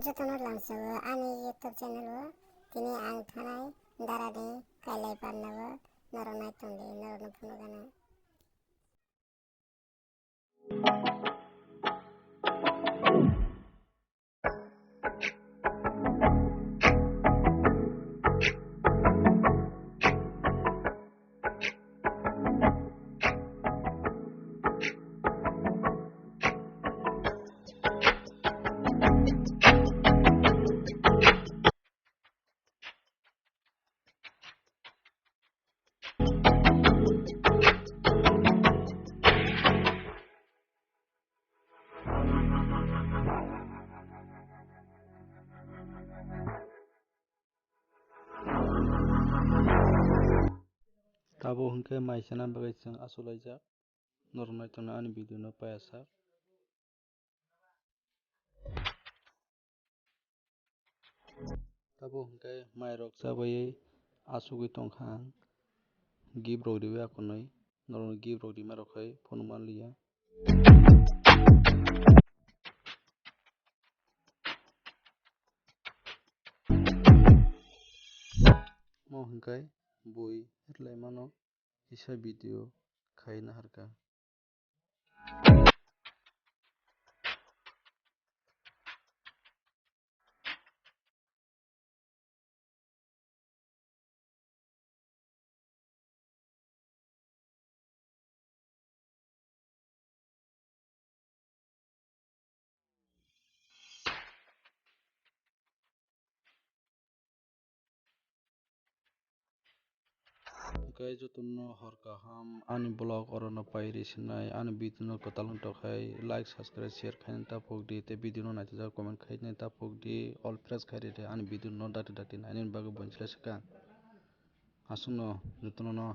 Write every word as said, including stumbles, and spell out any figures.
Jotono lamsao ani YouTube channel o tini ang thanai darani kailai parnabo norok nai tongdi, norokno phunukgana. Tabuk hwnkhe mai chana bagwi chwng achuk laijak. Norok nai tongna ani video no paiya sak. Tabuk hwnkhe mairok chabaiwi achugwi tongkha ang. Gift rok riwi akonwi norokno gift rok rima rok hai phunuk manliya. Mo hwnkhe bui rwlai mano kisa video khai naharkha. Hwnkhe jotono hor kaham ani vlog oro no pai ri sinai, ani video no kwtal wng tongkhe like, subscribe, share khaina ta phok di, tei video no naitokjak comment khaina ta phok di, all press khai ri di ani video no dati dati nainani bagwi buini se swkang. Aswkno jotono no.